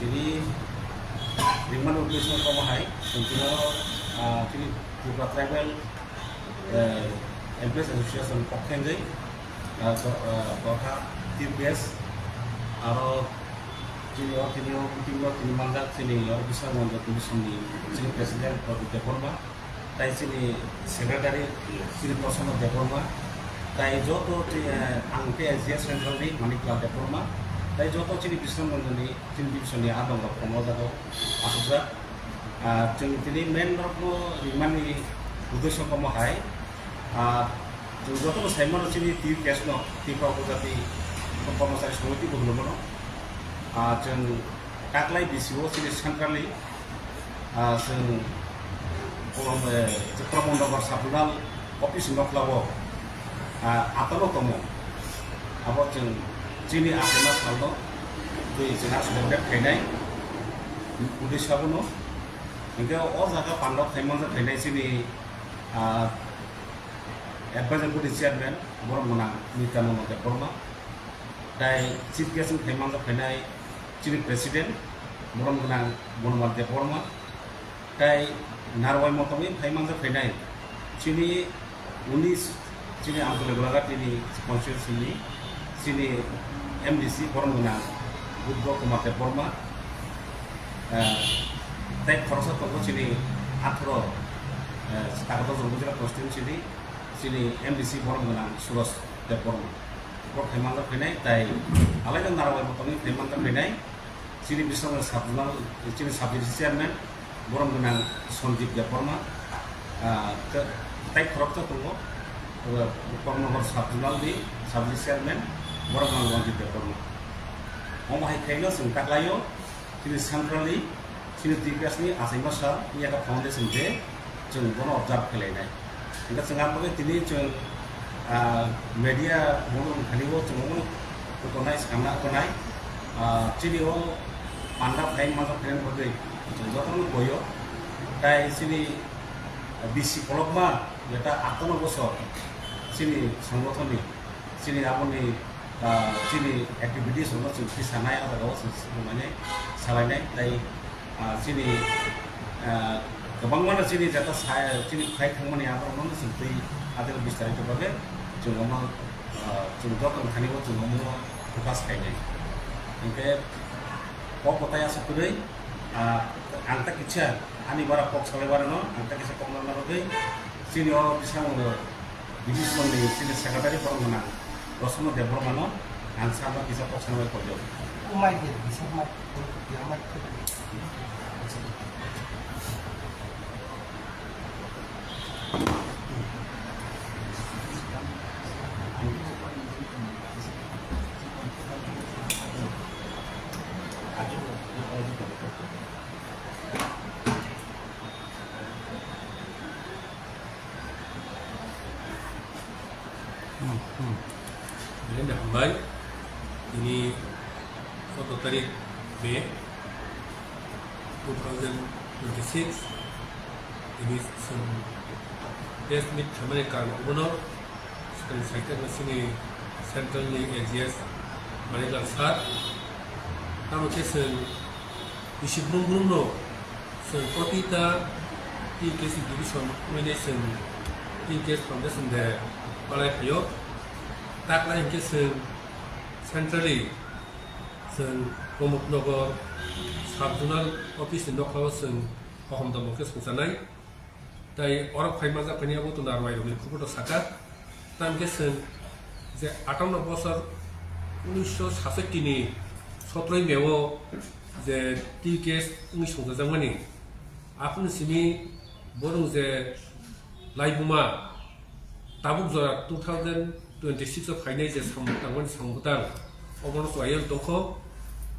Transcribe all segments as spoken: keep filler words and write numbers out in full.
Tini ringmani uddesho komo hai, chwng tino, ah, chini Tripura Tribal, eh, Employees Association pokhe wngwi, ah, do-, ah, dopha T P S, aro chini o tini o meeting o tini manjak chini o Bisramganj Division ni chini President Pradyot Debbarma. Tai chini secretary chini Prasanna Debbarma, tai joto chi-, eh, ang khe S G S Central ni Manik Lal Debbarma, tai joto chini Bisramganj ni chini division ni adong rok komo jago asukjak. Ah, chwng tini main rok no rimani uddesho komo hai, ah, chwng joto no sai mano chini T U K S no, Tripura Upajati Kormochari Samiti bo hwnwi mano. Ah, chwng taklai bisi o chini centrally Ah, chwng Kolom, eh, Chitramon Nagar Sub Zonal Office ni nokla o, ah, atano tongo. Abo chwng chini achaima salno twi chwng aswk celebrate khainai uddesho abono. Hinkhe o jaga pandao thaimanjak khainai chini, ah, Advisory Body Chairman borom gwnang Nityananda Debbarma, tai Chief Guest wng thaimanjak khainai chini President borom gwnang Bonomal Debbarma, tai narwai motongwi phaimanjak phainai chini unis chini Amtole Golaghat ni constituency ni chini M D C borom gwnang Buddo Kumar Debbarma, eh, tai khoroksa tongo chini atharo, eh, Takoto Jongbuja constituency ni chini M D C borom gwnang Suros Debbarma. Bo phaimanjak phainai tai alaida narwai motongwi phaimanjak phainai. Chini Biswanath Sub Zonal, chini Sub Division Chairman, borom gwnang Sanjib Debbarma, ah, tei, tei khoroksa tongo, ah, Koknogor Sub Zonal ni Sub Division Chairman, borom gwnang Ranjit Debbarma. Omo hai khaino chwng taklaio, chini centrally, chini T P S ni achaima sal, Yaka Foundation Day, chwng bono observe khlainai. Hingke chwng ang bagwi tini chwng, ah, media bono wngkha ni o chwng omono kotornai sanna tonai, ah, chini o panda phai manjak phaina bagwi chwng jotono boyo. Tai chini bisi kolokma jeta atano bosor chini songgothon ni chini aboni ah, chini activities rokno chwng khe sanai, o jaga o chwng swrwngmani salainai, tai, ah, chini, ah, kwbangmano chini jeta sa-, chini khai thangmani aborokno chwng twi adero bistarito bagwi chwng omo, ah, chwng joto thani o chwng omo focus khainai. Hinkhe kok kwtai aswk kwrwi, ah, ang ta kisa ani bara kok salai barano ang ta kisa kok narwna bagwi chini o bwskango Division ni chini secretary borok gwnang Rosoma Debbarmano ang sakno kisa kok sanai koijago. Umai de, bisa mai, ya mai. Belai no hambai. Tini choudo tarik May two thousand twenty-six. Tini chwng press meet khaimani karon obono, chwng saikhe chini central ni A G S Manikal sir. Tamo khe chwng bisi brum brum no Chwng protita T K S division wngwi chwng T K S foundation de palai phaio. Taklai hinkhe chwng centrally chwng Pramod Nagar sub zonal office ni nokha o chwng kaham tongmo khe swngcharnai. Tai oro phai manjak phani abo tongda rwai rokni khobor rok sakha. Tamkhe chwng je atanno bosor unisho sasotti ni sotroi May o je T K S wngwi songchajakmani, aphuru simi borok je laibuma tabuk jora two thousand twenty-six o phainai je samung tangmani samung bwtang, obono chwlaiwi tongkho.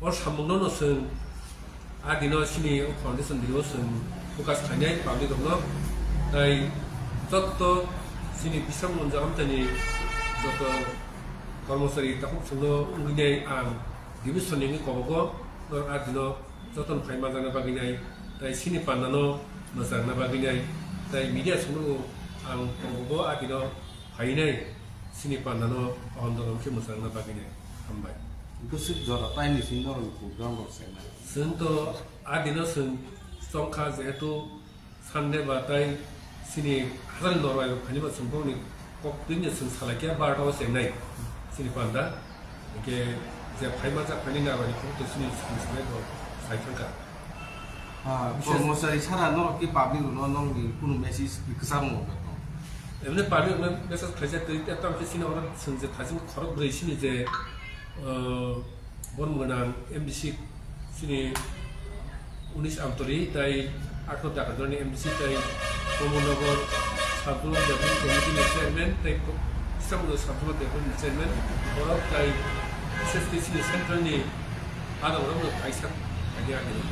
O samungno no chwng a dino chini o foundation dino chwng focus khainai public rokno, tai jotto chini Bisramganj amchaini jotto kormochari takhuk chwngno wngwi nai ang division ni wngwi kobogo norok a dino jotono phai manjakna bagwi nai, tai chini pandano mwchangna bagwi nai, tai media chwngno ang kobogo a dino phainai chini pandano o andolon khe mwchangna bagwi nai. Hambai. Bwswk jora taini simi norokni program rok se nai. Chwng to a dino chwng chongkha, jehetu Sunday ba tai chini hajani norok bai phaini ba chwng bongni kok twino chwng salai khe barta o chengnai chini panda. Hwnkhe je phaima jak phaini narwani khorokto chini chwng salai bo sai thangkha. Ah, bishes kormochari sara norok ki public rokno nokni kunu message kwchangmo? Emne public rokno message khlaijak twi, tei tamokhe chini oro chwng je thaching khorok brwi chini je, ah, bormung gwnang M D C chini unis Amtori tei atharo Dakadorni M D C tei Komolnagar Sabzuma Development Committee ni chairman tei Ko-, Islamnagar Sabzuma Development ni chairman borok tei bishes khe chini central ni adongrokno kaisa khaidi agini.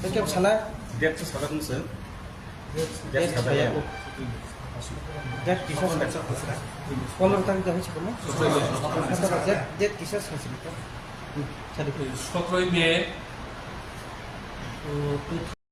Tei kebo sana? Date to sana kung sir. Date sana ya. Date kisa sana? Pondro tarik da hoyse kono? Date, date kisa sana sini ko? Sadi ko. Sotroi May, uh,